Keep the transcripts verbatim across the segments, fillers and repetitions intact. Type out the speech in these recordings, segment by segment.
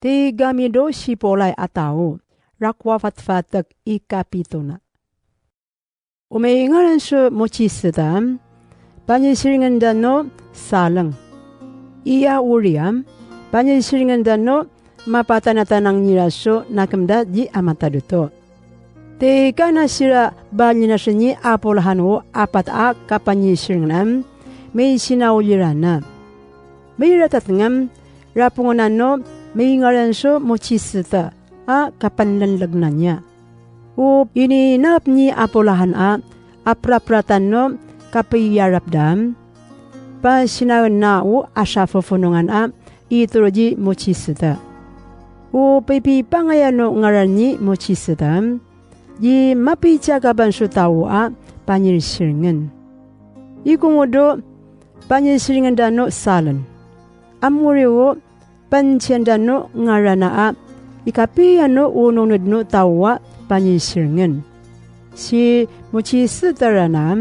Tig ami do sipolay a taw, rakowa fatfatek i kapito na. O maingaran so Mochiseta, panisiringen dano saleng. Iya oriyan, panisiringen dano mapatanatanang iran so nakem da di a matadoto. Tig a na sira ba linasen i apolahan o apat a kapanisiringen, misinaoli rana. Miratat ngem, rapongen ano maingaran so Mochiseta a kapanlenlegna niya. O ininap ni apolahan a aprapratan o kapiyarap da, pasinaen na o asa fofonongan a itoro di Mochiseta. O pipipangayan o ngaran ni Mochiseta, di mapicakapan so taw a panisiringen. Ikongo do panisiringen dano salen. Amori o panisian dano ngaran a ikapiya no ononod no taw a panisiringen. Si Mochiseta rana,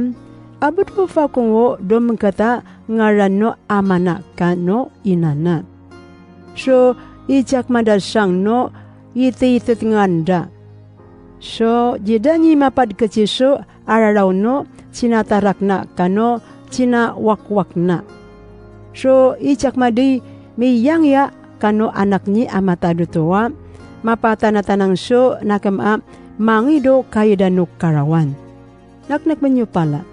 abed o fakongo do mengkata ngaran no amana kano inana. So icakmadasang no itiitetngan da. So di da ni mapadkeci so araraw no cinatarakna kano cinawakwakna. So icakmadi miyangiya kano anak ni a matadoto a mapatanatanang so nakem a mangido kaidan o karawan. Naknek menyo pala.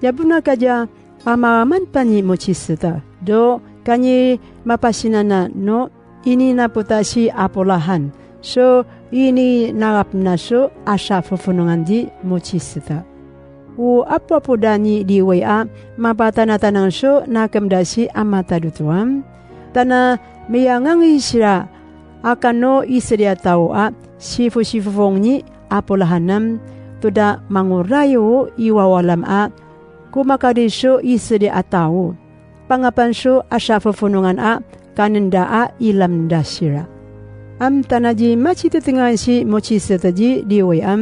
Yabona kaja amaman pani Mochiseta do kani mapasinana no ininapota si apolahan so ininangap na so asa fofonongan di Mochiseta. O apoapo da ni diway a mapatanatanang so nakem da si a matadoto a, tana miyangangi sira a kano isedi a taw a sifosifofong ni apolahan a toda mangorayo i wawalam a komakadi so isedi a taw. Pangapan so asa fofonongan a kanen da a ilam da sira. Am tana di macitetngan si Mochiseta di diway a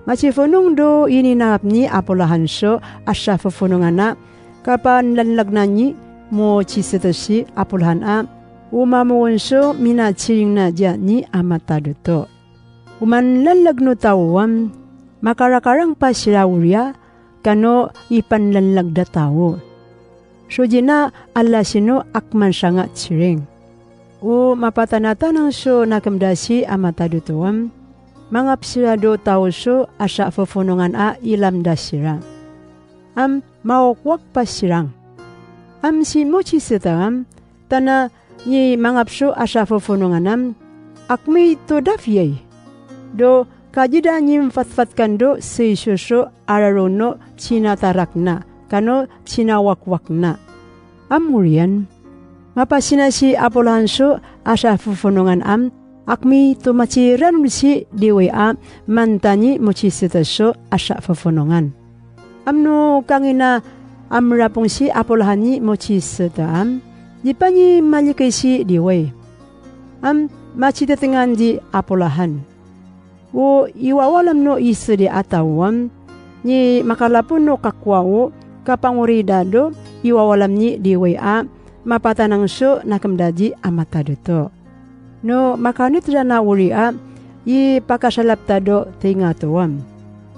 macifonong do ininangap ni apolahan so asa fofonongan a kapanlenlegna ni Mochiseta si apolahan a omamoon so minaciring na dia ni a matadoto. Oman lenleg no taw a makarakarang pa sira oriyan kano ipanlenleg da taw. So di na ala sino akman sanga ciring. O mapatanatanang so nakem da si a matadoto a mangap sira do taw so asa fofonongan a ilam da sira. Am maokwak pa siran. Am si Mochiseta a tana ni mangap so asa fofonongan a akmi to dafiyay. Do kaji da ni mfatfat kan do sii so so araraw no cinatarakna kano cinawakwakna. Am oriyan, mapasina si apolahan so asa fofonongan a akmi to maciranod si diway a mantani Mochiseta so asa fofonongan. Am no kangina am rapong si apolahan ni Mochiseta a di pani malikay si diway. Am macitetngan di apolahan. O iwawalam no isedi a taw a ni makalapon o kakowa o kapangori da do iwawalam ni diway a mapatanang so nakem da di a matadoto. No makanet rana oriyan i pakasalap ta do tingato a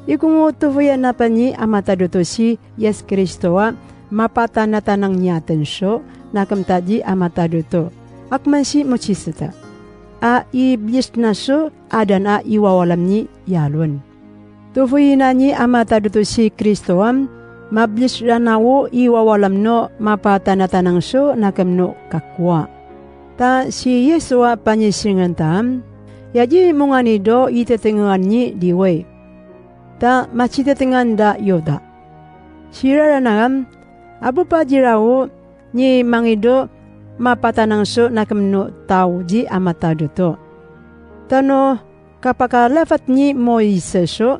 ikongo tofoyan a pani a matadoto si Yis Kristo a mapatanatanang niyaten so nakem ta di a matadoto akman si Mochiseta a iblis na so adan a iwawalam ni yalon. Tofoyina ni a matadoto si Kristo a mablis rana o iwawalam no mapatanatanang so nakem no kakowa. Ta si Yisu a panisiringen ta a ya di mongani do itetngan ni diway. Ta macitetngan da yoda. Sirarana a abo pa di raw ni mangido mapatanang so nakem no taw di a matadoto. Tano kapakalafat ni Moises so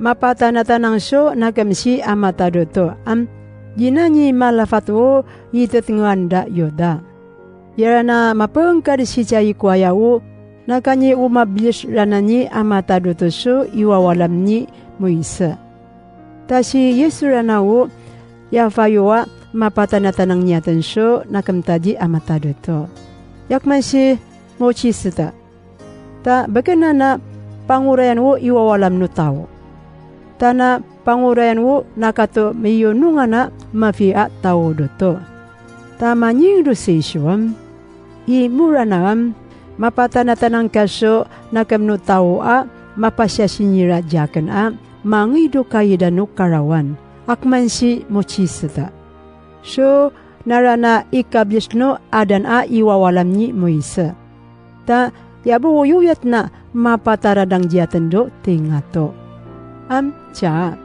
mapatanatanang so nakem si a matadoto a di na ni malafat o itetngan da yoda. Iyarana mapengkad si cai ko aya o na kani o mablis rana ni a matadoto so iwawalam ni Moises. Ta si Yisu rana o ya fayo a mapatanatanang niyaten so nakem ta di a matadoto. Yakman si mojisata. Ta bkn a na pangorayan o iwawalam o taw. Ta na pangorayan o na kato miyonongan a mapiya a taw oto. Ta maningd o si Iso a, i morana a, mapatanatanang ka so nakm o taw a mapasiyasing iran rkn a mangid o kaida o karawan, a kman si mojisata. So narana ikabiyas o adan a iwawalam i Moise. Ta aya bo oyoyat na mapataradang diyatn do tingato. Am, tiya.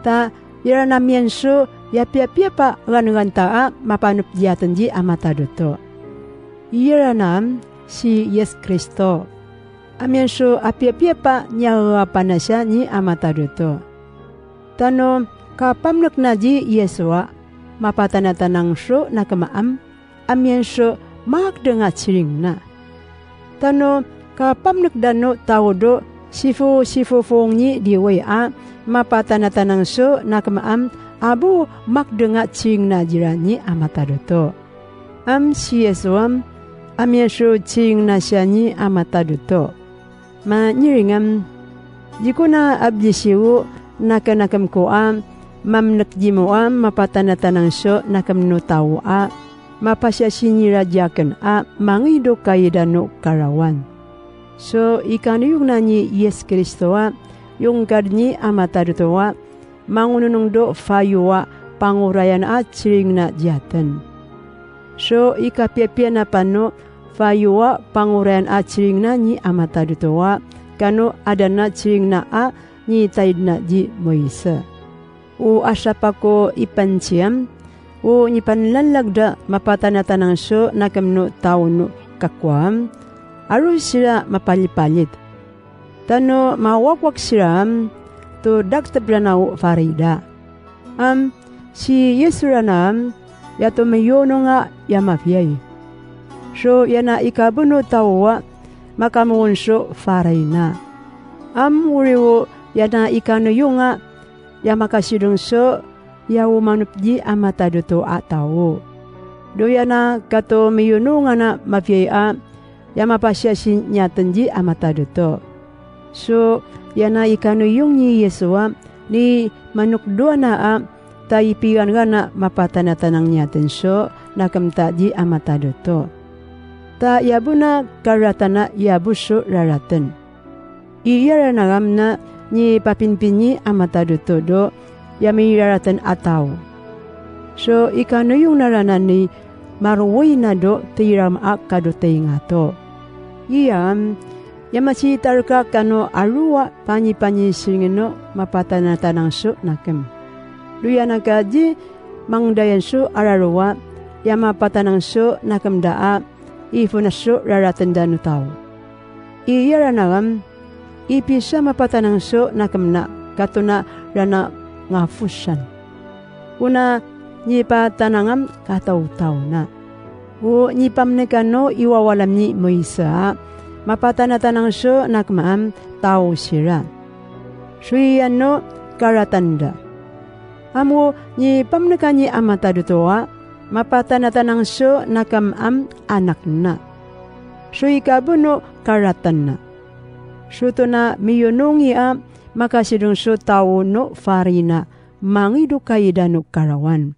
Ta aya rana miyan so iyapiyapiya pa ganganta a mapanop diyatn di a matad oto. Aya rana am si Yis Kristo. Amiyan so apiyapiya pa niyaga panasiya ni a matad oto. Tano kapamnk na di Yiso a mapatanatanang so nakm am, amiyan so makdng a tsiring na. Tano kapamnk dn o taw do sifo-sifo fong ni diway a mapatanatanang so nakm am, a bo makdng a tsiring na di ran ni a matad oto. Am si Yiso am, amiyan so tsiring na siya ni a matad oto. Mangiring am, di ko na abdisi o nakn akm ko a mamnk dimo a mapatanatanang so nakm o taw a mapasiyasing iran rkn a mangid o kaida o karawan. So ikanoyong na ni Yis Kristo a yongkad ni a matad oto a mangononong do fayo a pangorayan a tsiring na diyatn. So ikapiyapiya na pano fayo a pangorayan a tsiring na ni a matad oto a kano adan a tsiring na a nitaid na di Moise. O asapa ko ipansi am, o nipanlalagda mapatanatanang so nakm o taw o kakowa am, a roo sira mapalipalit. Tano mawakwak sira am, to daktb rana o farida. Am, si Yiso rana am, aya to miyonong a aya mafiyay. So aya na ikabn o taw a makamoon so farida. Am, oriwo aya na ikanoyong a aya makasidong so aya omanop di a matad oto a taw. Do aya na kato miyonongan a mafiyay a aya mapasiyasing iyan di a matad oto. So aya na ikanoyong ni Yiso a ni manokdoan a, ta ipigan gana mapatanatanang iyan so nakm ta di a matad oto. Ta aya bo na karatan a aya bo so raratn. Iyarana ngam na nipapinpin i a matad oto do aya miraratn a taw. So ikanoyong na ranan i maroway na do tiyarama a kado tingato. Iyam, aya masitar ka kano a roo a pangipangi siringn o mapatanatanang so nakm. Do aya na ka di mangdayan so a raroo a aya mapatanang so nakm da a ifonas so raratn da o taw. Iyarana ngam, ipiya sa mapatanang so nakm na kato na rana ngafosan. O na nipatanang am katawtaw na. O nipamnk kano i wawalam ni Moise a mapatanatanang so nakm am taw siran. So iyan o karatan da. Am o nipamnk kano i a matad oto a mapatanatanang so nakm am anak na. So ikabn o karatan na. So oto na miyonong i a makasidong so taw o farida, mangid o kaida o karawan.